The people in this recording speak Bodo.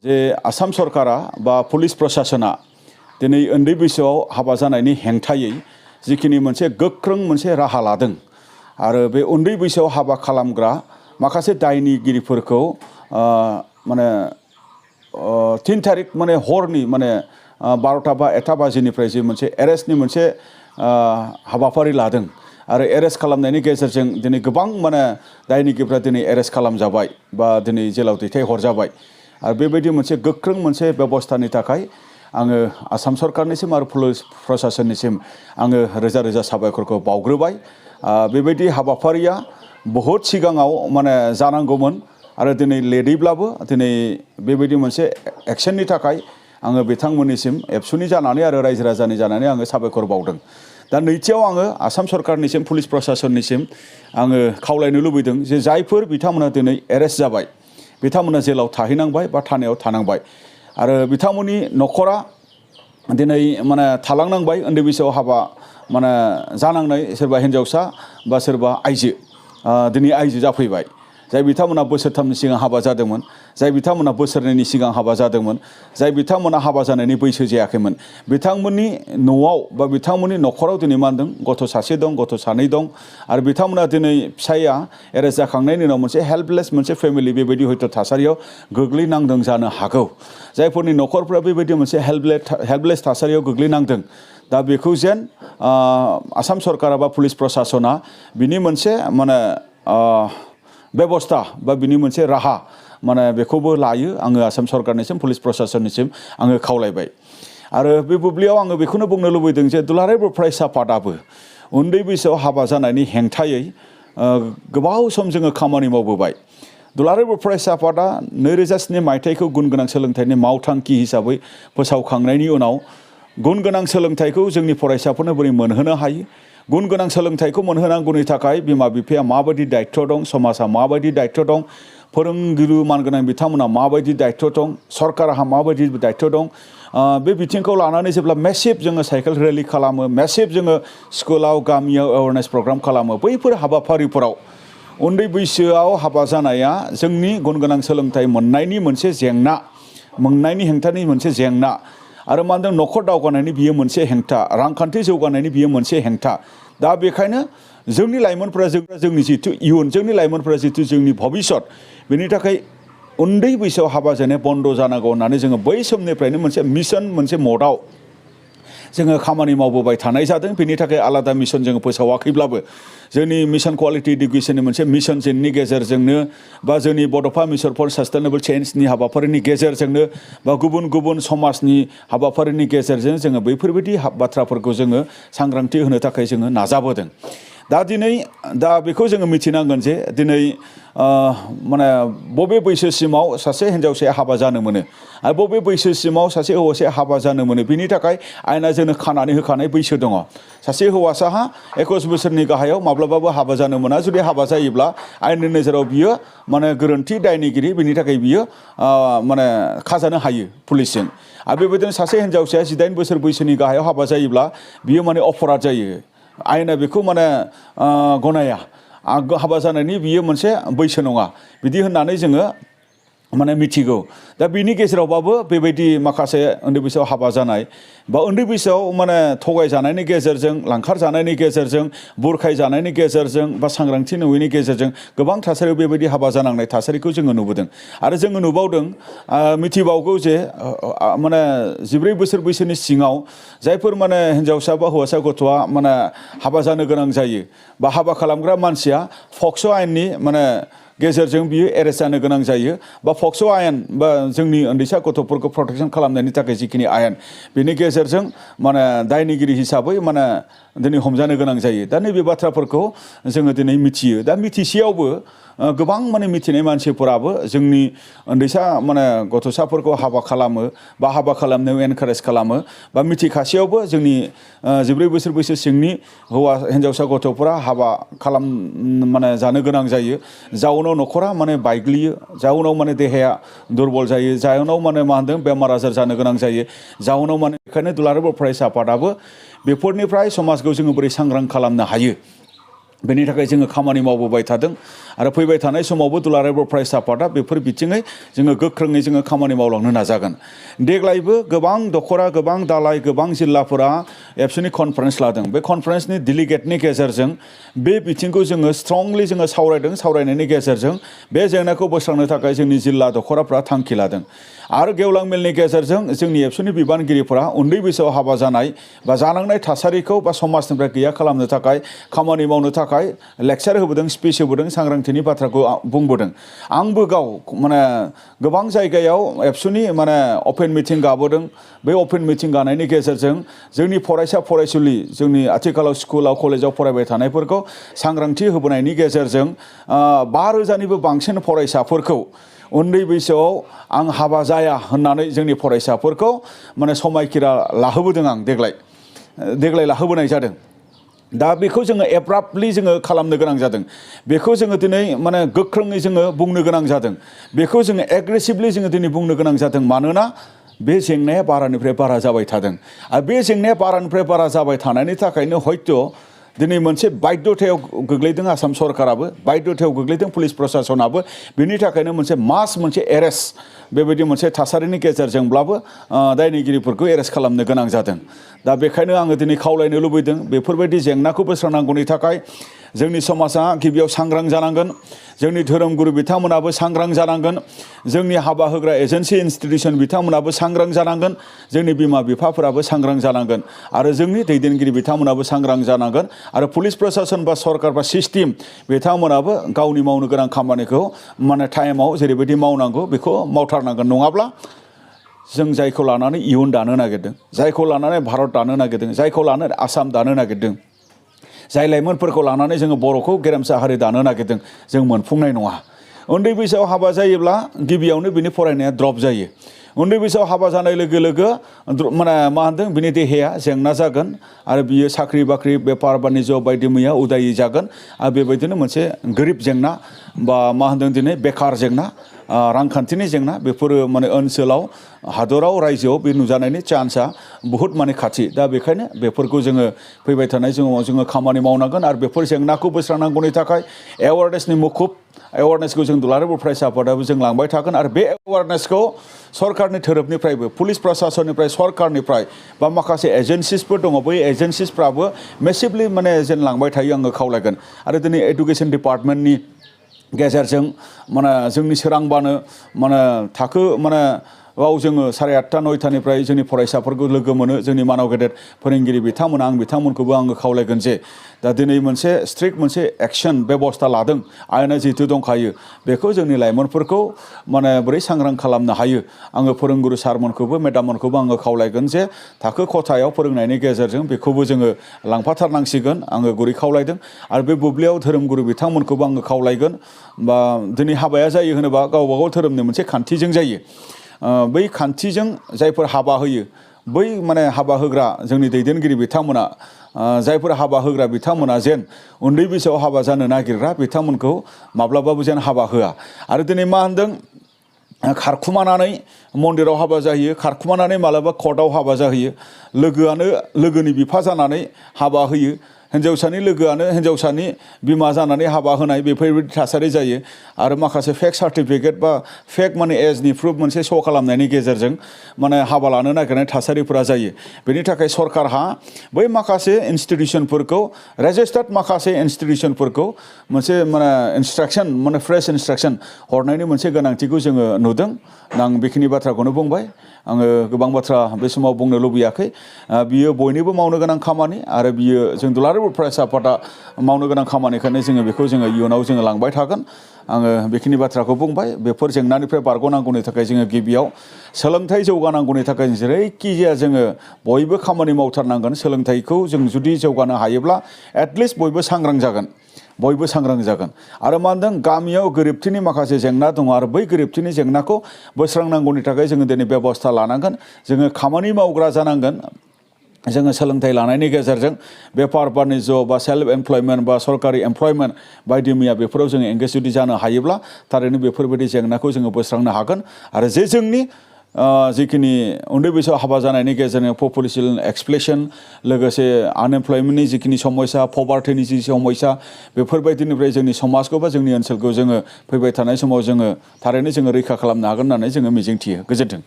जे आसाम सरकारा बा पुलिस प्रशासना दिनै उन्दै बैसोआव हाबा जानायनि हेंथायै जिखिनि मोनसे गोख्रों मोनसे राहा लादों आरो बे उन्दै बैसोआव हाबा खालामग्रा माखासे दायनिगिरिफोरखौ माने 3 तारिख माने हरनि माने 12टा बा 1टा बाजिनिफ्राय जे मोनसे एरेस्टनि मोनसे हाबाफारि लादों आरो एरेस्ट खालामनायनि गेजेरजों दिनै गोबां माने दायनिगिरिफ्रा दिनै एरेस्ट खालामजाबाय बा दिनै जेलाव दैथायहरजाबाय आरो बेबायदि मोनसे गोख्रों मोनसे बेबस्थानि थाखाय आङो आसाम सरकारनिसिम आरो पुलिस प्रशासननिसिम आङो रोजा रोजा साबायखरखौ बावग्रोबाय। बेबायदि हाबाफारिया बहुद सिगाङाव माने जानांगौमोन आरो दिनै लेटैब्लाबो दिनै बेबायदि मोनसे एक्शननि थाखाय आङो बिथांमोननिसिम एबसुनि जानानै आरो रायजो राजानि जानानै आङो साबायखर बावदों। दा नैथियाव आङो आसाम सरकारनिसिम पुलिस प्रशासननिसिम आङो खावलायनो लुबैदों जे जायफोर बिथांमोना दिनै एरेस्ट जाबाय बिथांमोना जेलाव थाहैनांबाय बा थानायाव थानांबाय आरो बिथांमोननि न'खरा दिनै माने थालांनांबाय उन्दै बैसोआव हाबा माने जानांनाय सोरबा हिन्जावसा बा सोरबा आइजो दिनै आइजो जाफैबाय जाय बिथांमोना बोसोरथामनि सिगां हाबा जादोंमोन जाय बिथांमोना बोसोरनैनि सिगां हाबा जादोंमोन जाय बिथांमोना हाबा जानायनि बैसो जायाखैमोन बिथांमोननि न'आव बा बिथांमोननि न'खराव दिनै मा होनदों गथ' सासे दं गथ' सानै दं आरो बिथांमोना दिनै फिसाया एरेस्ट जाखांनायनि उनाव मोनसे हेल्पलेस मोनसे फेमिलि बेबायदि हयथ' थासारियाव गोग्लैनांदों जानो हागौ जायफोरनि न'खरफ्रा बेबायदि मोनसे हेल्पलेस थासारियाव गोग्लैनांदों दा बेखौ जेन आसाम सरकारा बा पुलिस प्रशासना बिनि मोनसे माने बेबस्था बा बिनि मोनसे राहा माने बेखौबो लायो आङो आसाम सरकारनिसिम पुलिस प्रशासननिसिम आङो खावलायबाय आरो बे बुब्लियाव आङो बेखौनो बुंनो लुबैदों जे दुलाराय बर' फरायसा आफादाबो उन्दै बैसोआव हाबा जानायनि हेंथायै गोबाव सम जोङो खामानि मावबोबाय। दुलाराय बर' फरायसा आफादा 2007 मायथाइखौ गुन गोनां सोलोंथाइनि मावथांखि हिसाबै फोसावखांनायनि उनाव गुन गोनां सोलोंथाइखौ जोंनि फरायसाफोरनो बोरै मोनहोनो हायो गुन गोनां सोलोंथाइखौ मोनहोनांगौनि थाखाय बिमा बिफाया माबायदि दायित्व दं समाजा माबायदि दायित्व दं फोरोंगिरि मानगोनां बिथांमोना माबायदि दायित्व दं सरकारहा माबायदि दायित्व दं बे बिथिंखौ लानानै जेब्ला मेसिभ जोङो साइकेल रेलि खालामो मेसिभ जोङो स्कुलाव गामियाव एवारनेस प्रग्राम खालामो बैफोर हाबाफारिफोराव उन्दै बैसोआव हाबा जानाया जोंनि गुन गोनां सोलोंथाइ मोननायनि मोनसे जेंना मोननायनि हेंथानि मोनसे जेंना आरो मा होनदों न'खर दावगानायनि बियो मोनसे हेंथा रांखान्थि जौगानायनि बियो मोनसे हेंथा दा बेखायनो जोंनि लाइमोनफोरा जोंनि जिथु इयुन जोंनि लाइमोनफोरा जिथु जोंनि भबिष्यत बेनि थाखाय उन्दै बैसोआव हाबा जानाया बन्द जानांगौ होननानै जोङो बै समनिफ्रायनो मोनसे मिशन मोनसे मदआव जोङो खामानि मावबोबाय थानाय जादों बेनि थाखाय आलादा मिशन जोङो फोसावाखैब्लाबो जोंनि मिशन क्वालिटी इडुकेशननि मोनसे मिशन जेननि गेजेरजोंनो बा जोंनि बड'फा मिशन फर सास्टेनेबल चेन्जनि हाबाफारिनि गेजेरजोंनो बा गुबुन गुबुन समाजनि हाबाफारिनि गेजेरजों जोङो बैफोरबायदि बाथ्राफोरखौ जोङो सांग्रांथि होनो थाखाय जोङो नाजाबोदों। दा बेखौ जोङो मिथिनांगोन जे दिनै माने बबे बैसोसिमाव सासे हिन्जावसाया हाबा जानो मोनो आरो बबे बैसोसिमाव सासे हौवासाया हाबा जानो मोनो बिनि थाखाय आयेना जोंनो खानानै होखानाय बैसो दङ। सासे हौवासाहा 21 बोसोरनि गाहायाव माब्लाबाबो हाबा जानो मोना जुदि हाबा जायोब्ला आयेननि नोजोराव बियो माने गोरोन्थि दायनिगिरि बिनि थाखाय बियो माने खाजानो हायो पुलिसजों आरो बेबायदिनो सासे हिन्जावसाया 18 बोसोर बैसोनि गाहायाव हाबा जायोब्ला बियो माने अपराध जायो आयेना बेखौ माने गनाया हाबा जानायनि बियो मोनसे बैसो नङा बिदि होननानै जोङो माने मिथिगौ। दा बिनि गेजेरावबाबो बेबायदि माखासे उन्दै बैसोआव हाबा जानाय बा उन्दै बैसोआव माने थगायजानायनि गेजेरजों लांखार जानायनि गेजेरजों बुरखाय जानायनि गेजेरजों बा सांग्रांथि नङैनि गेजेरजों गोबां थासारियाव बेबायदि हाबा जानांनाय थासारिखौ जोङो नुबोदों आरो जोङो नुबावदों मिथिबावगौ जे माने 14 बोसोर बैसोनि सिङाव जायफोर माने हिन्जावसा बा हौवासा गथ'आ माने हाबा जानो गोनां जायो बा हाबा खालामग्रा मानसिया पक्स' आयेननि माने गेजेरजों बियो एरेस्ट जानो गोनां जायो बा पक्स' आयेन बा जोंनि उन्दैसा गथ'फोरखौ प्रटेक्शन खालामनायनि थाखाय जिखिनि आयेन बेनि गेजेरजों माने दायनिगिरि हिसाबै माने दिनै हमजानो गोनां जायो। दा नैबे बाथ्राफोरखौ जोङो दिनै मिथियो। दा मिथिसेयावबो गोबां माने मिथिनाय मानसिफोराबो जोंनि उन्दैसा माने गथ'साफोरखौ हाबा खालामो बा हाबा खालामनायाव एनकारेज खालामो बा मिथिखासेयावबो जोंनि 14 बोसोर बैसो सिंनि हिन्जावसा गथ'फोरा हाबा माने जानो गोनां जायो जाउनाव न'खरा माने बायग्लियो जाउनाव माने देहाया दुरबल जायो जाउनाव माने मा होनदों बेमार आजार जानो गोनां जायो जाउनाव माने बेखायनो दुलाराय बर' फरायसा आफादाबो बेफोरनिफ्राय समाजखौ जोङो बोरै सांग्रां खालामनो हायो बेनि थाखाय जोङो खामानि मावबोबाय थादों आरो फैबाय थानाय समावबो दुलाराय बर' फरायसा आफादा बेफोर बिथिङै जोङो गोख्रोङै जोङो खामानि मावलांनो नाजागोन। देग्लायबो गोबां दखरा, गोबां दालाय, गोबां जिल्लाफोरा एबसुनि कनफारेन्स लादों। बे कनफारेन्सनि डेलिगेटनि गेजेरजों बे बिथिंखौ जोङो स्ट्रंलि जोङो सावरायदों। सावरायनायनि गेजेरजों बे जेंनाखौ बोस्रांनो थाखाय जोंनि जिल्ला दखराफ्रा थांखि लादों। आरो गेवलां मेलनि गेजेरजों जोंनि एबसुनि बिबानगिरिफोरा उन्दै बैसोआव हाबा जानाय बा जानांनाय थासारिखौ बा समाजनिफ्राय गैया खालामनो थाखाय खामानि मावनो थाखाय लेक्चार होबोदों, स्पिच होबोदों, सांग्रांथिनि बाथ्राखौ बुंबोदों। आंबो गाव माने गोबां जायगायाव एबसुनि माने अपेन मिटिं गाबोदों। बे अपेन मिटिं गानायनि गेजेरजों जोंनि फरायसा फरायसुलि, जोंनि आथिखालाव स्कुलाव कलेजाव फरायबाय थानायफोरखौ सांग्रांथि होबोनायनि गेजेरजों 5,000निबो बांसिन फरायसाफोरखौ उन्दै बैसोआव आं हाबा जाया होननानै जोंनि फरायसाफोरखौ माने समायखिरा लाहोबोदों। आं देग्लाय लाहोबोनाय जादों। दा बेखौ जोङो एब्राप्टलि जोङो खालामनो गोनां जादों। बेखौ जोङो दिनै माने गोख्रोङै जोङो बुंनो गोनां जादों। बेखौ जोङो एग्रेसिभलि जोङो दिनै बुंनो गोनां जादों। मानोना बे जेंनाया बारानिफ्राय बारा जाबाय थादों। आरो बे जेंनाया बारानिफ्राय बारा जाबाय थानायनि थाखायनो हयथ' दिनै मोनसे बाध्यथायाव गोग्लैदों आसाम सरकाराबो, बाध्यथायाव गोग्लैदों पुलिस प्रसासनाबो। बिनि थाखायनो मोनसे एरेस्ट बेबायदि मोनसे थासारिनि गेजेरजोंब्लाबो दायनिगिरिफोरखौ एरेस्ट खालामनो गोनां जादों। दा बेखायनो आङो दिनै खावलायनो लुबैदों, बेफोरबायदि जेंनाखौ बोस्रांनांगौनि थाखाय जोंनि समाजा गिबियाव सांग्रां जानांगोन। जोंनि धोरोमगुरु बिथांमोनाबो सांग्रां जानांगोन। जोंनि हाबा होग्रा एजेन्सि इन्सटिटिउसन बिथांमोनाबो सांग्रां जानांगोन। जोंनि बिमा बिफाफोराबो सांग्रां जानांगोन आरो जोंनि दैदेनगिरि बिथांमोनाबो सांग्रां जानांगोन आरो पुलिस प्रसासन बा सरकार बा सिस्टेम बिथांमोनाबो गावनि मावनो गोनां खामानिखौ माने टाइमाव जेरैबायदि मावनांगौ बेखौ मावथारनांगोन। नङाब्ला जों जायखौ लानानै इयुन दानो नागिरदों, जायखौ लानानै भारत दानो नागिरदों, जायखौ लानानै आसाम दानो नागिरदों, जाय लाइमोनफोरखौ लानानै जोङो बर'खौ गेरेमसा हारि दानो नागिरदों, जों मोनफुंनाय नङा। उन्दै बैसोआव हाबा जायोब्ला गिबियावनो बिनि फरायनाया ड्रप जायो। उन्दै बैसोआव हाबा जानाय लोगो लोगो माने मा होनदों, बिनि देहाया जेंना जागोन आरो बियो साख्रि बाख्रि, बेफार बानिज्य बायदि मैया उदायि जागोन। आरो बेबायदिनो मोनसे गोरिब जेंना बा मा होनदों दिनै बेकार जेंना, रांखान्थिनि जेंना, बेफोरो माने ओनसोलाव, हादराव, रायजोआव बे नुजानायनि चान्सआ बुहुत माने खाथि। दा बेखायनो बेफोरखौ जोङो फैबाय थानाय समाव जोङो खामानि मावनांगोन आरो बेफोर जेंनाखौ बोस्रांनांगौनि थाखाय एवारनेसनि मुखुब एवारनेसखौ जों दुलाराय बर' फरायसा आफादाबो जों लांबाय थागोन। आरो बे एवारनेसखौ सरकारनि थोरोबनिफ्रायबो, पुलिस प्रसासननिफ्राय, सरकारनिफ्राय बा माखासे एजेन्सिसफोर दङ, बै एजेन्सिसफ्राबो मेसिभलि माने जेन लांबाय थायो आङो खावलायगोन। आरो दिनै एडुकेसन डिपार्टमेन्टनि गेजेरजों माने जोंनि सोरांबानो माने थाखो माने बाव जोङो 8:30 9:00निफ्राय जोंनि फरायसाफोरखौ लोगो मोनो। जोंनि मानाव गेदेर फोरोंगिरि बिथांमोना, आं बिथांमोनखौबो आङो खावलायगोन जे दा दिनै मोनसे स्ट्रिक्ट मोनसे एक्सन बेबस्था लादों, आयेना जिहेतु दंखायो, बेखौ जोंनि लाइमोनफोरखौ माने बोरै सांग्रां खालामनो हायो। आङो फोरोंगुरु सारमोनखौबो मेडाममोनखौबो आङो खावलायगोन जे थाखो खथायाव फोरोंनायनि गेजेरजों बेखौबो जोङो लांफाथारनांसिगोन, आङो गुरै खावलायदों। आरो बे बुब्लियाव धोरोमगुरु बिथांमोनखौबो आङो खावलायगोन। बा दिनै हाबाया जायो होनोबा गावबा गाव धोरोमनि मोनसे खान्थिजों जायो। बै खान्थिजों जायफोर हाबा होयो, बै माने हाबा होग्रा जोंनि दैदेनगिरि बिथांमोना, जायफोर हाबा होग्रा बिथांमोना जेन उन्दै बैसोआव हाबा जानो नागिरग्रा बिथांमोनखौ माब्लाबाबो जेन हाबा होआ। आरो दिनै मा होनदों, खारखुमानानै मन्दिराव हाबा जाहैयो, खारखुमानानै मालाबा कर्टआव हाबा जाहैयो, लोगोनि बिफा जानानै हाबा होयो, हिन्जावसानि लोगोआनो हिन्जावसानि बिमा जानानै हाबा होनाय, बेफोरबायदि थासारि जायो। आरो माखासे फेक सार्टिफिकेट बा फेक माने एजनि प्रुफ मोनसे श' खालामनायनि गेजेरजों माने हाबा लानो नागिरनाय थासारिफोरा जायो। बेनि थाखाय सरकारहा बै माखासे इन्सटिटिउसनफोरखौ, रेजिस्टार्ड माखासे इन्सटिटिउसनफोरखौ मोनसे माने इन्सट्राक्सन, माने फ्रेश इन्सट्राक्सन हरनायनि मोनसे गोनांथिखौ जोङो नुदों। आं बेखिनि बाथ्राखौनो बुंबाय। आङो गोबां बाथ्रा बे समाव बुंनो लुबैयाखै। बियो बयनिबो मावनो गोनां खामानि आरो बियो जों दुलाराय बर' फरायसा आफादा मावनो गोनां खामानिखायनो बेखौ जोङो इयुनाव जोङो लांबाय थागोन। आङो बेखिनि बाथ्राखौ बुंबाय। बेफोर जेंनानिफ्राय बारग'नांगौनि थाखाय जोङो गिबियाव सोलोंथाइ जौगानांगौनि थाखाय जेरैखिजाया जोङो बयबो खामानि मावथारनांगोन। सोलोंथाइखौ जों जुदि जौगानो हायोब्ला एटलिस्ट बयबो सांग्रां जागोन, बयबो सांग्रां जागोन। आरो मा होनदों, गामियाव गोरिबथिनि माखासे जेंना दङ आरो बै गोरिबथिनि जेंनाखौ बोस्रांनांगौनि थाखाय जोङो दिनै बेबस्था लानांगोन। जोङो खामानि मावग्रा जानांगोन। जोङो सोलोंथाइ लानायनि गेजेरजों बेफार बानिज्य बा सेल्फ एमप्लयमेन्ट बा सरकारि एमप्लयमेन्ट बायदि मैया बेफोराव जोङो एंगेज जुदि जानो हायोब्ला थारैनो बेफोरबायदि जेंनाखौ जोङो बोस्रांनो हागोन। आरो जे जोंनि जिखिनि उन्दै बैसोआव हाबा जानायनि गेजेरजों पपुलेसन एक्सप्लेसन लोगोसे आनएमप्लयमेन्टनि जिखिनि समस्या पभार्टिनि जि समस्या बेफोरबायदिनिफ्राय जोंनि समाजखौ बा जोंनि ओनसोलखौ जोङो फैबाय थानाय समाव जोङो थारैनो जोङो रैखा खालामनो हागोन होननानै जोङो मिजिंथियो। गोजोन्थों।